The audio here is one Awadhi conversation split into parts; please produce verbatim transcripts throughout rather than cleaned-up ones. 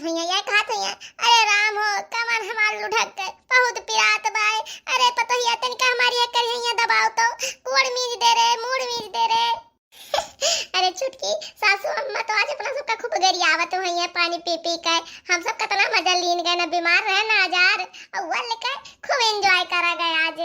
भैया, ये कहत भैया, अरे राम हो, कमर हमार लुढ़क गए, बहुत पिरात बाय। अरे पतोहिया, तनिका हमारी एक करिया दबाओ तो, कोड़ मीज दे रे, मूड़ मीज दे रे। अरे छुटकी, सासू अम्मा तो आज अपना सबका खूब गरियावत हुई है, पानी पी पी के। हम सब कितना मजा लीन गए ना, बीमार रहे ना हजार, और वो लेके खूब एंजॉय करा गए आज।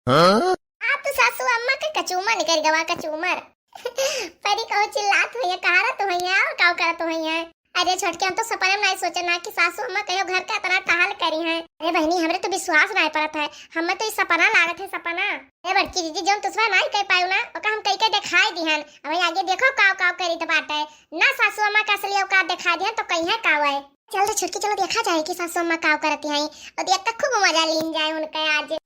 हाँ? आप तो सासू अम्मा के कचूमर निकल गवा, कचूमर। परी कहूँ चिल्लात हुई है, कहारत हुई है और काव करत हुई है। अरे छोटके, हम तो सपने में नहीं सोचे ना कि सासू अम्मा कहियो घर का इतना टहल करी हैं। अरे बहनी, हमरे तो विश्वास नहीं पड़त है, हमें तो ये सपना लागत है, सपना। अरे बड़की दीदी, जौन तुसवा नहीं कह पायु ना, ओका हम कह के दिखाई दिहन। अब आगे देखो काव काव करी तो बाटे ना, सासू अम्मा का असली औकात दिखा दिहन तो कहीं है काव है। चल रे छोटकी, चलो देखा जाए कि सासू अम्मा काव करती हैं, और देख के खूब मजा लीन जाए उनका आज।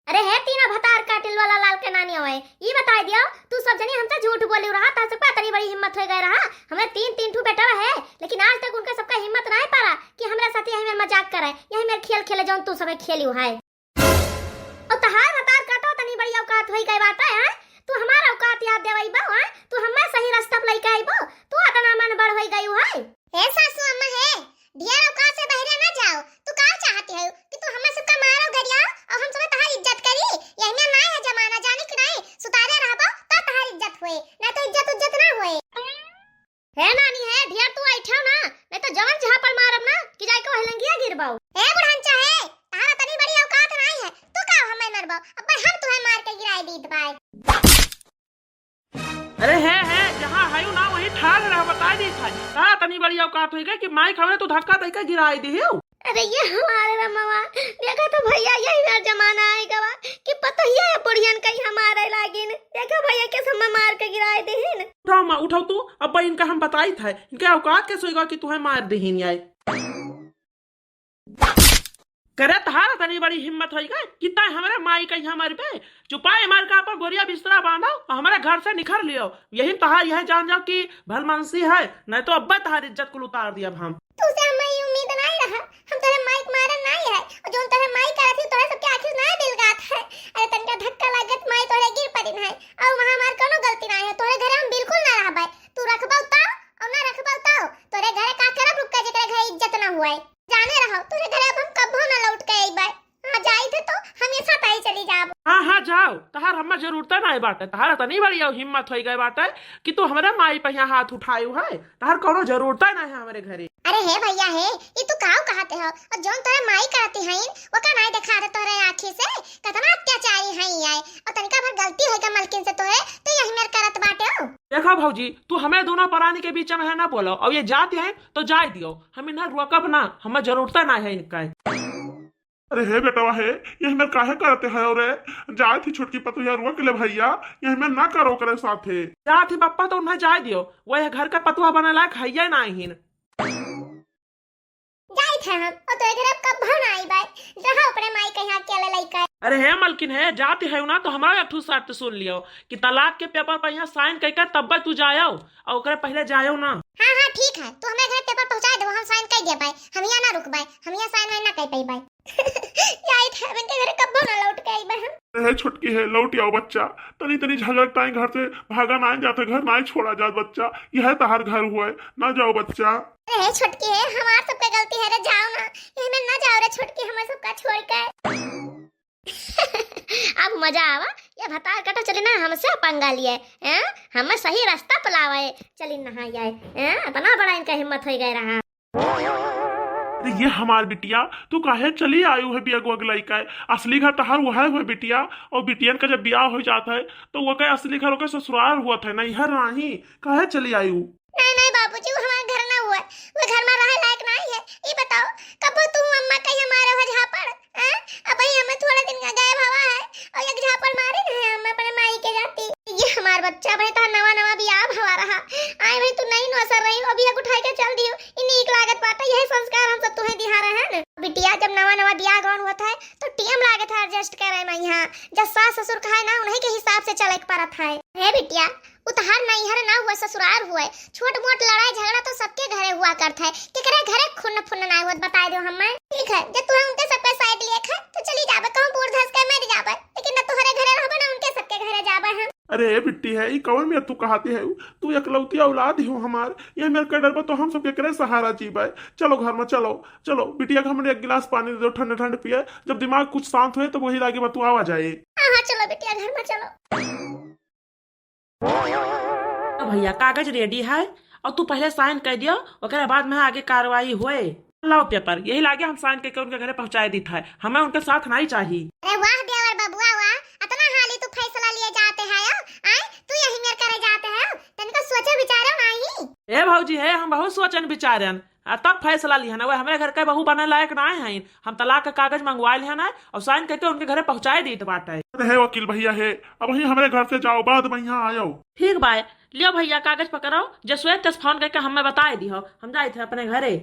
अरे हे तीना भतार काटिल वाला लाल के नानी होए, ई बताई दियो, तू सब जनी हमसे झूठ बोली रहा, तोहरे सबका इतनी बड़ी हिम्मत हो गए रहा। हमरे तीन, तीन ठू बेटा है, लेकिन आज तक उनका सबका हिम्मत नहीं पारा कि हमरा साथ यही मेर मजाक करे, यही मेर खेल खेले, जौन तू सबे खेली है। और तहार भतार काटो तनी बड़ी औकात होई गई बात है, हैं? तू हमार औकात याद देवाई बा, हैं? तू हमें सही रास्ता पे लेके आई बा, तू इतना मन बड़ होई गई है। हे सासू अम्मा हे, ढेर औकात से बहरे ना जाओ। तू का चाहती है कि तू हमें सबका मारो गरियाओ और हम सबे तहार इज्जत करी? यही में ना है जमाना, जाने कि नहीं? सुतारे रहबो तब तहार इज्जत होए, ना तो इज्जत उज्जत ना होए। हे नानी हे, ढेर तू ऐठो ना, नहीं तो जवन झापड़ मारब ना कि जाके वही लंगिया गिरबाऊ। हे बुढ़ांचा हे, तहार तनी बड़ी औकात नहीं है, तू का हमें मरबो? अब हम तुहे मार के गिराए दीत बाय। अरे हे, हे, जहाँ हयू ना वहीं ठाड़ रह, बताई दी था। का तनी बड़ी औकात हुई गई कि माई खबरे तू धक्का दे के गिराई दी हो। अरे ये हमारे रमवा, देखा तो भैया यही बार जमाना आए गवा कि पतोहिया या बुढ़ियन कहीं हमारे लागिन। देखा भैया के सब मार के गिराए देहिन। उठाओ माँ, उठाओ तू, अब इनका हम बताई था, इनके औकात कैसे होगा कि तुम्हें मार देहिन आए। करे तहार तनी बड़ी हिम्मत होई गई कि तै हमरे माई के यहाँ मरबे? चुपाई मार के अपन बोरिया बिस्तरा बांधो और हमरे घर से निखर लियो। यही तहार यह जान जाओ कि भलमनसी है, नहीं तो अब्बे तहार इज्जत कुल उतार दियब हम। तू से हमें ये उम्मीद नहीं रहा, हम तोरे माई के मारे नहीं है, और जो तोरे माई करत ही तोरे सबके आँखी से नहीं बिलगात है। अरे तनका धक्का लागत माई तोरे गिर पड़िन है, और वहाँ हमार कोनो गलती नहीं है, तोरे घरे हम बिल्कुल ना रहबे। तू रखबो तो और ना रखबो तो, तोरे घरे का करब, रुक के जेकरे घरे इज्जत ना हुए। जाने रहो, तोरे घरे अब हम कब्बो ना लौट के अइबे। हाँ, जाइत है तो हमेशा ताई चली जाब। हाँ, हाँ, जाओ, तहार हम्मा जरूरत ना है बाटे, तहार तनी बड़ी अब हिम्मत होई गए बाटे कि तू हमरे माई पे यहाँ हाथ उठायु है, तहार कोनो जरूरत ना है हमरे घरे। अरे हे भैया हे, ई तू काऊ कहते हो? और जौन तोरे माई करती हईन, ओका नाई देखाते तोरे आँखी से? कितना अत्याचारी हई आए, और तनिका भर गलती होई का मलकिन से तोरे, तो यही मेर करत बाटे हो। देखो भौजी, तू हमें दोनों परानी के बीच में है ना बोलो, और ये जाती है तो जाए दियो, हम इन्हें रोकब ना, हमें जरूरत ना है इनका। अरे हे बेटवा हे, ये हमें काहे करते है? अरे जाए थी छोटकी पतोहिया रोक ले भैया, ये हमें ना करो करे साथे। जाए थी पप्पा तो उन्हें जाए दियो, वो ये घर का पतोहा बने लायक है या ना हिन। जाइत है हम, और तोरे घर अब कब्बो ना आइबे, रहा अपने माई के यहाँ अकेले लइका। अरे हे मलकिन हे, जाती है ना तो हमारा एक ठो शर्त सुन लियो कि तलाक के पेपर पर यहाँ साइन करके तब्बे तू जायो, और ओकरे पहले जायो ना। हाँ, हाँ, ठीक है, तू हमें घर पेपर पहुँचा दे, हम साइन कर देबे, हम यहाँ ना रुकबे, हम यहाँ साइन वाइन ना कर पइबे। जाइत है, उनके घर कब्बो ना लौट के अइबे हम। अरे हे छोटकी हे, लौट आओ बच्चा, तनी तनी झगड़ टाइम घर से भागा ना जात है, घर ना छोड़ा जात बच्चा, यह तहार घर हुए, ना जाओ बच्चा। अरे हे छोटकी हे, हमार सबके गलती है रे, जाओ ना, ये में ना जाओ रे छोटकी, हमार सबका छोड़ के। अब मजा आवा, ये भतार कटा चली ना हमसे पंगा लिए, हैं? हमें सही रास्ता पे लावे, चली नहाई आए, हैं? इतना बड़ा इनका हिम्मत हो गए रहा। अरे ये हमार बिटिया, तू काहे चली आयु है बिया गोग लइका? असली घर तहार वह है बिटिया, और बिटियन का जब बियाह हो जात है तो वो कहे असली घर ओकर ससुराल हुआ था, नैहर नाही, काहे चली आयु? नहीं, नहीं बाबूजी, वो हमार घर ना हुआ, वो घर में रहे लायक नहीं है। ई बताओ, कबो तू अम्मा कहीं हमारे हो झापड़, हैं? अब ही हमें थोड़ा दिन का गायब हवा है, और एक झापड़ मारे नहीं हम अपने माई के जाती। ये हमार बच्चा भाई, तो नवा नवा बियाह हवा रहा, आए भाई तू नहीं नौसर रही, अभी एक उठाई के चल दियो, ई नीक लागत बाटे, यही संस्कार हम सब तुम्हें दिहा रहे हैं ना। बिटिया, जब नवा नवा बियाह गौन हुआ था तो टीएम लागत है एडजस्ट करे में यहाँ, जब सास ससुर कहे ना उन्हीं के हिसाब से चले के पड़त है। हे बिटिया, उ तहार नैहर ना हुआ, ससुराल हुआ। छोट मोट लड़ाई झगड़ा तो सबके घरे हुआ करत है, केकरे घरे खुन्न फुन्न ना हुआ, बताए दो हमें। ठीक है, जब तुम्हें उनके सबके साइड लिए है तो चली जाबे, कहूँ बूढ़ धस के मर जाबे, लेकिन ना तुम्हारे घरे रहबे ना उनके सबके घरे जाबे हम। अरे ए बिट्टी है, ई कौन मेर तू कहती है? तू एकलौती औलाद ही हो हमार, ये मेर के डरबा तो हम सब केकरे सहारा जीबे। चलो घर में चलो, चलो बिटिया के हमने एक गिलास पानी दे दो, ठंडे ठंडे पिए, जब दिमाग कुछ शांत होए तो वही लागे बा तू आवा जाए। हाँ, हाँ, चलो बिटिया घर में चलो। तो भैया कागज रेडी है और तू पहले साइन कर दियो, ओकरे बाद में आगे कार्रवाई होए। लाओ पेपर, यही लागे हम साइन करके उनके घरे पहुँचाए दीत है, हमें उनके साथ नहीं चाहिए। अरे वाह देवर बबुआ वाह, अतना हाली तू फैसला लिए जाते है हो? आए तू यही मेर करे जाते है हो? तनिको सोचे विचारो नहीं। ए भौजी है, हम बहुत सोचन विचारन आ तब फैसला लिहन। वो हमरे घर के बहू बने लायक ना है, हम तलाक के कागज मंगवा लिहन है और साइन करके उनके घरे पहुँचाए दीत बाटे। अरे हे वकील भैया हे, अब ही हमरे घर से जाओ, बाद में यहाँ आयो। ठीक बाय, लियो भैया कागज पकड़ो, जसुए तस फोन करके हमें बताए दिहो, हम जाइत है अपने घरे।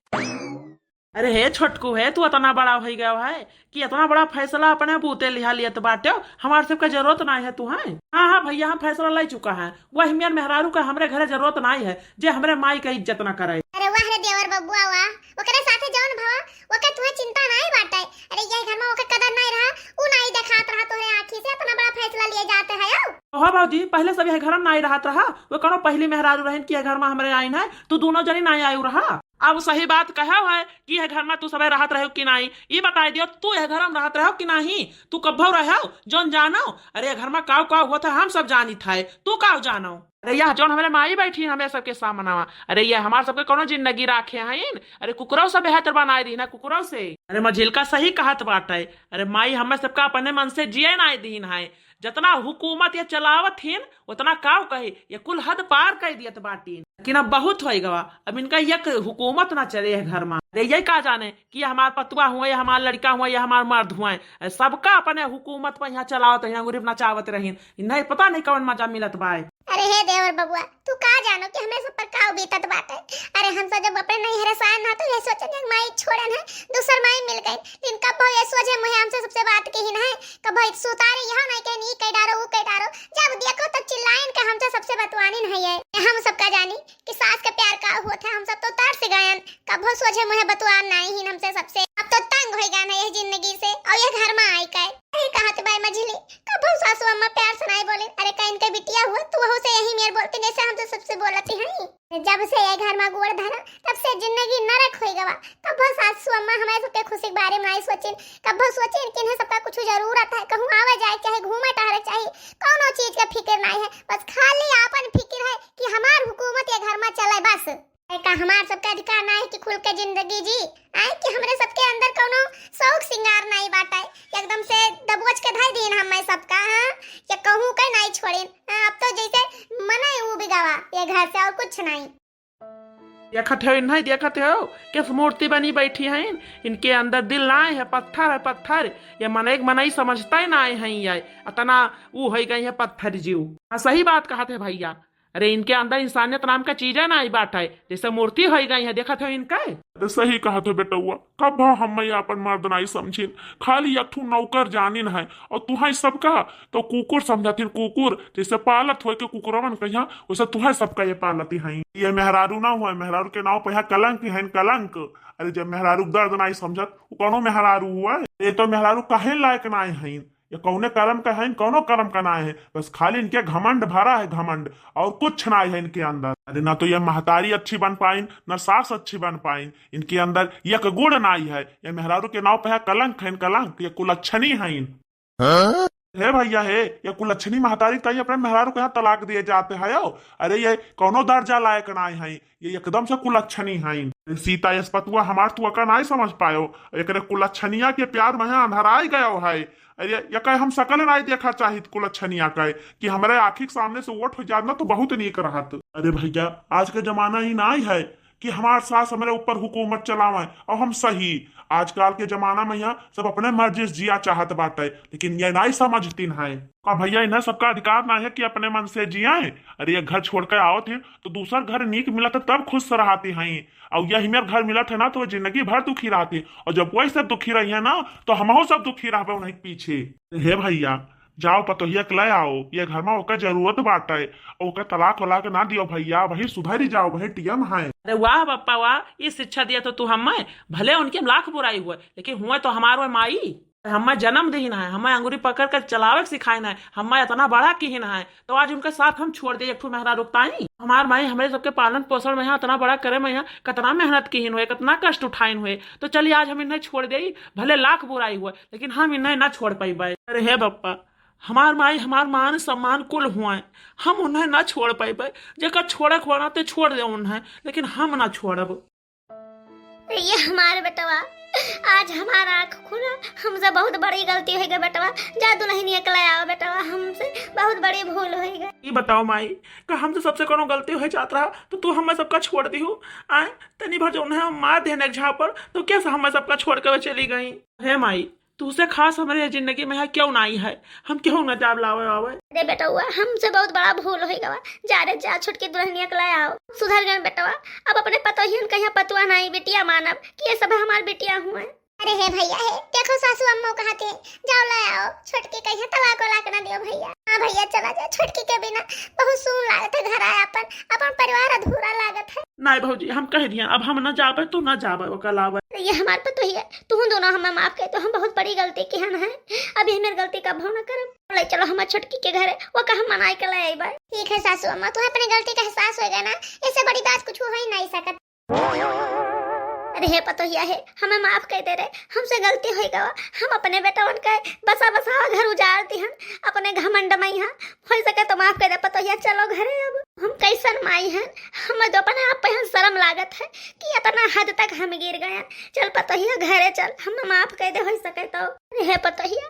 अरे हे छोटकू हे, तू अतना बड़ा होइ गयो है कि अतना बड़ा फैसला अपने बूते लिहा लियत बाटे, हमार सबके जरूरत ना है तू है। हाँ, हाँ भैया, हम फैसला ले चुका है, वही मेर मेहरारू का हमरे घरे जरूरत ना है, जे हमरे माई का इज्जत ना करे। अरे वाह रे देवर बबुआ वाह, ओकरे साथे जौन भवा, ओके तुहे चिंता नाई बाटे। अरे यह घर में ओके कदर नाई रहा, ऊ नाई देखात रहा तोहरे आँखी से, अतना बड़ा फैसला लिए जाते है हो। हो भौजी, पहले सब यह घर में नाई रहत रहा, वो कौनो पहली मेहरारू रहन कि यह घर में हमरे आइन है, तू दोनों जनी नाई आयु रहा। अब सही बात कहो है कि यह घर में तू सबे रहत रहो कि नाई, ई बताई दियो, तू यह घर में रहत रहो कि नाई, तू कब्बो रहो, जौन जानो। अरे यह घर में काव काव होत है हम सब जानित है, तू काव जानो। अरे यह जौन हमरे माई बैठी हमरे सबके सामनावा, अरे यह हमार सबके कौनो जिंदगी राखे हईन? अरे कुकुरौ से बेहतर बनाए रही ना कुकुरौ से। अरे मझिलका सही कहत बाटे, अरे माई हमें सबका अपने मन से जिए नाई दीन है, जतना हुकूमत ये चलावत हिन उतना काव कहे, ये कुल हद पार कर दियत बाटीन। लेकिन अब बहुत होइ गवा, अब इनका एक हुकूमत ना चले है घर में। अरे ये का जाने कि ये हमार पतुआ हुआ, ये हमार लड़का हुआ, ये हमार मर्द हुआ, सबका अपने हुकूमत पर यहाँ चलावत रही, अंगुरी पर नचावत रही, इन्हें पता नहीं कौन मजा मिलत बाय। अरे हे देवर बबुआ, तू का जानो कि हमें सब पर का बीतत बाटे। अरे हम सब जब अपने नैहरे से आए ना तो ये सोचन कि माई छोड़न है, दूसर माई मिल गई। लेकिन कब ये सोझे मुँहे हमसे सबसे बात की ही नहीं, कब सुतारे यहाँ नहीं कहनी, कह डारो, वो कह डारो। जब देखो तब चिल्लाइन के हमसे सबसे बतवानी नहीं है। हम सब का जानी कि सास के प्यार का होत है, हम सब तो तरस गयन। कबो सोझे मुँहे बतुआन नाई ही हमसे सबसे। अब तो तंग होइ गयन है यह जिंदगी से और यह घर में आई के। यही कहत बाय मझिली, कबो सासू अम्मा प्यार से नाई बोलिन, अरे का इनके बिटिया हुआ, तू वहू से यही मेर बोलती जैसे हम तो सबसे बोलती हैं। जब से ये घर में गोड़ धरा, तब से जिंदगी नरक होइ गवा। कबो सासू अम्मा हमारे सबके खुशी के बारे में नाई सोचिन, कबो सोचिन कि इन्हें सबका कुछ जरूरत है, कहूँ आवे जाए चाहे घूमे टहरे चाहे, कौनो चीज का फिक्र नाई है, बस खाली आपन फिक्र है कि हमार हुकूमत ये घर में चले बस। ए का हमार सबके अधिकार ना है कि खुल के जिंदगी जी? आए कि हमरे सबके अंदर कौनो शौक सिंगार नहीं बाटे, एकदम से दबोच के धर दीन हम सबका, हाँ? या कहूँ के नहीं छोड़ेन, हाँ? अब तो जैसे मने ऊ बिगावा ये घर से और कुछ नहीं। देखत हो, इन्हें देखत हो, किस मूर्ति बनी बैठी हैं? इनके अंदर दिल ना है, पत्थर है, पत्थर। ये मनई के मनई समझते ना है, ये अतना ऊ हो गई है पत्थर जीव। हाँ, सही बात कहत है भैया। अरे, इनके अंदर इंसानियत नाम का चीजे नाई बाटे, जैसे मूर्ति होई गई है, देखत हो इनके। अरे, सही कहत हो बेटउआ, कब हम आपन मर्द नाई समझिन, खाली एक ठू नौकर जानिन है, और तुहाई सबका तो कुकुर समझतिन, कुकुर, जैसे पालत होए के कुकुरवन कहिया, वैसे तुहाई सबका ये पालती हैं। ये मेहरारू ना हुआ, मेहरारू के नाव पे यहाँ कलंक है, कलंक। अरे, जब मेहरारू के दर्द नाई समझत, वो कौनो मेहरारू हुआ? ये तो मेहरारू कहे लायक नाई हैं। ये कौने करम का है, कौनो करम का ना है, बस खाली इनके घमंड भरा है, घमंड, और कुछ ना है इनके अंदर। अरे, ना तो ये महतारी अच्छी बन पाइन, ना सास अच्छी बन पाइन। इनके अंदर एक गुण ना है। ये मेहरारू के नाव पे है कलंक है, कलंक, ये कुलच्छनी है। हाँ? हे भैया हे, ये कुलच्छनी महतारी ताई अपने मेहरारू के यहाँ तलाक दिए जाते हैं। अरे, ये कौनो दर्जा लायक ना है, ये एकदम से कुलच्छनी हैं। सीता यस पतुआ हमार तू अका नाई समझ पायो, एकरे कुलच्छनिया के प्यार में अंधराई गयो है। अरे यका हम सकल नाई देखा चाहित कुलच्छनिया का, कि हमरे आँखी के सामने से ओट हो जात ना तो बहुत नीक रहत। अरे भैया, आज के जमाना ही नाई है कि हमार सास हमरे ऊपर हुकूमत चलावे और हम सही। आजकल के जमाना में यहाँ सब अपने मर्जी से जिया चाहत बाटे, लेकिन ये नाई समझतीन है। का भैया, इन्हें सबका अधिकार ना है कि अपने मन से जिए? अरे, ये घर छोड़ के आवत हैं तो दूसर घर नीक मिलत है तब खुश रहती हैं, और यही मेर घर मिलत है ना तो वो जिंदगी भर दुखी रहती, और जब वही सब दुखी रही है ना तो हमहू सब दुखी रहबे उन्हीं के पीछे। हे भैया, जाओ पतोहिया के ले आओ, ये घर में ओकर जरूरत बाटे, और ओकर तलाक वलाक ना दियो भैया, वही सुधरी जाओ, वही टीएम है। अरे वाह बप्पा वाह, ये शिक्षा दिया तो तू हमें, भले उनके लाख बुराई हुए लेकिन हुए तो हमार हुए माई। हम्मा जन्म दिहिन है, हम्मा अंगुरी पकड़ कर चलावे के सिखाइन है, हम्मा इतना बड़ा किहिन है, तो आज उनके साथ हम छोड़ दे एक ठो मेहरारू के ताई? हमार माई हमरे सबके पालन पोषण में यहाँ इतना बड़ा करे में यहाँ कितना मेहनत किहिन हुए, कितना कष्ट उठाइन हुए, तो चलिए आज हम इन्हें छोड़ दे, भले लाख बुराई हुए, लेकिन हम इन्हें ना छोड़ पाइबे। अरे हे बप्पा, हमार माई हमार मान सम्मान कुल हुए, हम उन्हें ना छोड़ पाइबे। जेकर छोड़े के होना ते छोड़ दे उन्हें, लेकिन हम ना छोड़ब। ये हमार बेटवा, आज हमार आँख खुला, हमसे बहुत बड़ी गलती होइ गई बेटवा। जा दुल्हनिया के ले आओ बेटवा, हमसे बहुत बड़ी भूल होइ गई। ई बताओ माई, का हमसे सबसे कोनो गलती होइ जात रहा तो तू हमें सबका छोड़ दिहू? आए, तनी भर जो उन्हें हम मार देने एक झापड़, तो कैसे हमें सबका छोड़ के वो चली गई? हे माई, तू से खास हमरे जिंदगी में है क्यों नहीं है, हम क्यों ना जाब लावे आवे? अरे बेटवा, हमसे बहुत बड़ा भूल होइ गवा। जा रे जा, छोटकी दुल्हनिया के ले आओ। सुधर गए बेटवा, अब अपने पतोहियन कहिया पतुआ नहीं बिटिया मानब कि ये सब हमार बिटिया हुए। अरे हे भैया हे, देखो सासू अम्मा कहा थे, जाओ ले आओ, छोटकी कहिया तलाक वलाक ना दियो भैया। हाँ भैया चला जा, छोटकी के बिना बहुत सून लागत है घर आया अपन, अपन परिवार अधूरा लागत है। नहीं भौजी, हम कह दिया, अब हम ना जाबे तो ना जाबे, ओकर लावे। ये हमार पतोहिया, तू दोनों हमें माफ कर दो, हम बहुत बड़ी गलती किहन है, अब ये मेरी गलती कबहू ना करब। ले चलो हमार छोटकी के घरे, वो का हम मनाई के ले आई बा। ठीक है सासू अम्मा, तुम्हें अपने गलती का एहसास होएगा ना, इससे बड़ी बात कुछ हो ही नहीं सकत। अरे हे पतोहिया हे, हमें माफ कर दे रे, हमसे गलती होइ गवा। हम अपने बेटवन के बसा बसावा घर उजाड़ दिहन, अपने घमंड में यहाँ। होइ सके तो माफ कर दे पतोहिया, चलो घरे अब। हम कैसन माई हन, हमें तो अपने आप पे यहाँ शर्म लागत है कि इतना हद तक हम गिर गए। चल पतोहिया घरे चल, हमें माफ कर दे होइ सके तो। अरे हे पतोहिया,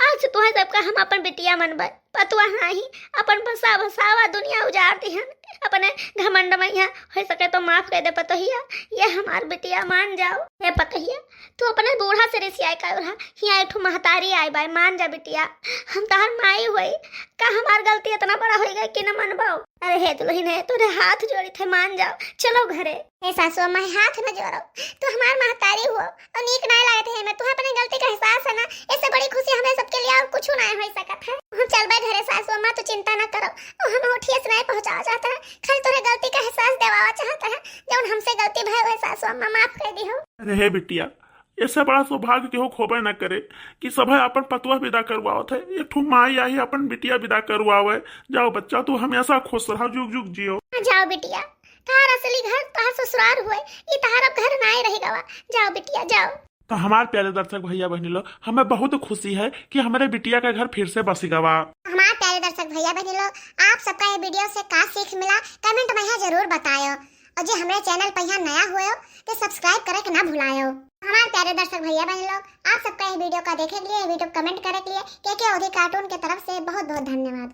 आज से तुहे सबका हम अपन बिटिया मनबे। पतुआ नाही, अपन बसा बसावा दुनिया उजाड़ दिहन, अपने घमंड में यहाँ। होइ सके तो माफ कर दे पतोहिया, ये हमार बिटिया मान जाओ। हे पतोहिया, तू अपने बूढ़ा से रिसियाए का रहा, हियाँ एक ठो महतारी आए बाय, मान जा बिटिया, हम तहार माई होई, का हमार गलती इतना बड़ा होइ गए कि न मनबाओ? अरे हे दुल्हन हे, तोरे हाथ जोड़ी थे, मान जाओ, चलो घरे। हे सासू अम्मा, हाथ न जोड़ो, तू हमार महतारी हो, और नीक नाय लागत है एमे। तुहे अपने गलती का एहसास है ना, इससे बड़ी खुशी हमरे सबके लिए और कुछ नाय हो सकत है। हम चलबे घरे सासू अम्मा, तू चिंता ना करो, और हम होठिया से नाय पहुँचावा चाहत है, खाली तोरे गलती का एहसास देवावा चाहत है, जौन हमसे गलती भय हुए सासू अम्मा, माफ कर दी हो। अरे हे बिटिया, ऐसा बड़ा सौभाग्य केहू खोबे ना करे कि सभे अपन पतुआ विदा करवावत है, एक ठो माई आई अपन बिटिया विदा करवावे। जाओ बच्चा, तू हमेशा खुश रहो, जुग जुग जियो। हाँ, जाओ बिटिया, तहार असली घर तहार ससुराल हुए, ई तहार अब घर नाय रह गवा। जाओ बिटिया, जाओ। तो हमार प्यारे दर्शक भैया बहनी लोग, हमें बहुत खुशी है कि हमारे बिटिया का घर फिर से बस गवा। हमार प्यारे दर्शक भैया बहनी लोग, आप सबका ये वीडियो से का सीख मिला, कमेंट में यहाँ जरूर बतायो। और जे हमारे चैनल पर यहाँ नया हुए हो, तो सब्सक्राइब करे के ना भुलायो। हमार प्यारे दर्शक भैया बहनी लोग, आप सबका ये वीडियो का देखे के लिए, वीडियो कमेंट करे के लिए केके ओधी कार्टून के तरफ से बहुत बहुत धन्यवाद।